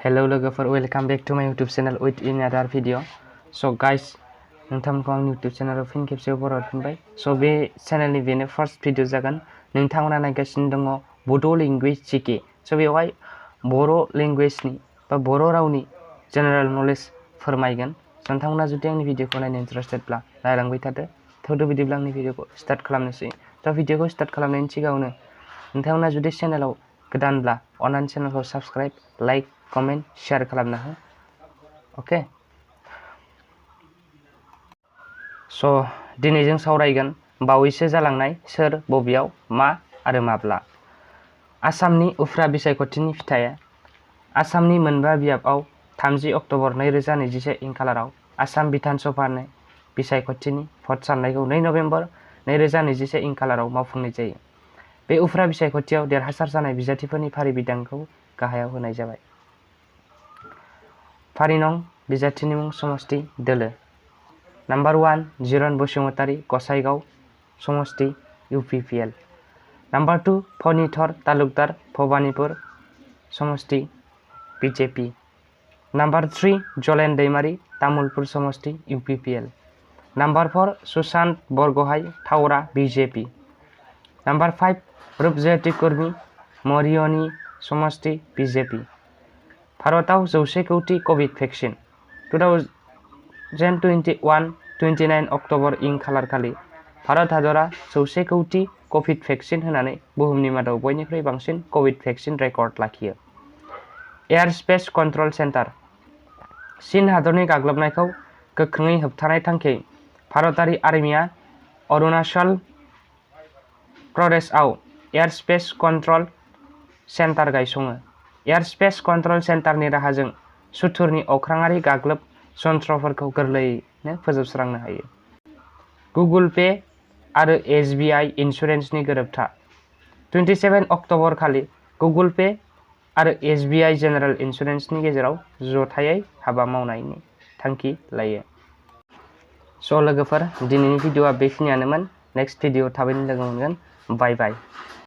Hello logofer, welcome back to my YouTube channel with another video. So guys, नोंथांमोनखौ आं YouTube channel फिन खेबसेयाव बरायफिनबाय. So बे channelनि बेनो first video जागोन. नोंथांमोना नायगासिनो दङ Bodo language GK. So बेवहाय बर' languageनि बा बर' रावनि general knowledge फोरमायगोन. नोंथांमोना जुदि आंनि भिडिअखौ नायनो इन्टारेस्टेडब्ला नायलांबाय थादो. थौदो बिदिब्ला आंनि भिडिअखौ स्टार्ट खालामनोसै. थ' भिडिअखौ स्टार्ट खालामनायनि सिगाङावनो नोंथांमोना जुदि चेनेलाव गोदानब्ला अननानै चेनेलखौ साबस्क्राइब, लाइक, कमेन्ट, शेयार खालामना हो. ओके. स' दिनै जों सावरायगोन बावैसो जालांनाय सोर, बबेयाव, मा आरो माब्ला. आसामनि उफ्रा बिसायख'थिनि फिथाइया आसामनि मोनबा बियाबआव 30 अक्ट'बर 2021 इं खालाराव आसाम बिधान सभानि बिसायख'थिनि भट साननायखौ 2 नभेम्बर 2021 इं खालाराव मावफुंनाय जायो. बे उफ्रा बिसायख'थियाव देरहासार जानाय बिजाथिफोरनि फारि बिदांखौ गाहायाव होनाय जाबाय. फारि नं बिजाथिनि मुं समष्टि दोलो. नाम्बार 1 जिरन बसुमतारी गसाइगाव समष्टि UPPL. नाम्बार 2 फनिथर तालुकदार भबानिपुर समष्टि BJP. नाम्बार 3 जलेन दैमारी तामुलपुर समष्टि UPPL. Number 4 Sushant Borgohain Thowra BJP. Number 5 Rupjyoti Kurmi Mariani समष्टि BJP. भारताव 100 कौटि कभिड भेक्सिन. 2021-29 अक्ट'बर इं खालारखालि भारत हादरा 100 कौटि कभिड भेक्सिन होनानै बुहुमनि मादाव बयनिख्रुइ बांसिन कभिड भेक्सिन रेकर्ड लाखियो. Air space control centre. चीन हादरनि गाग्लोबनायखौ गोख्रोङै होबथानाय थांखियै भारतारि आर्मिया अरुणाचल प्रदेशआव एयार स्पेस कन्ट्रल सेन्टार गायसङो. एयार स्पेस कन्ट्रल सेन्टारनि राहाजों सुथुरनि अख्राङारि गाग्लोब जन्थ्रफोरखौ गोरलैयैनो फोजोबस्रांनो हायो. गुगल पे आरो SBI इन्सुरेन्सनि गोरोबथा. 27 अक्ट'बर खालि गुगल पे आरो SBI जेनेरेल इन्सुरेन्सनि गेजेराव जथायै हाबा मावनायनि थांखि लायो. स' लोगोफोर, दिनैनि भिडिअ'आ बेखिनियानोमोन. नेक्स्ट भिडिअ थाबैनो लोगो मोनगोन. बाय बाय.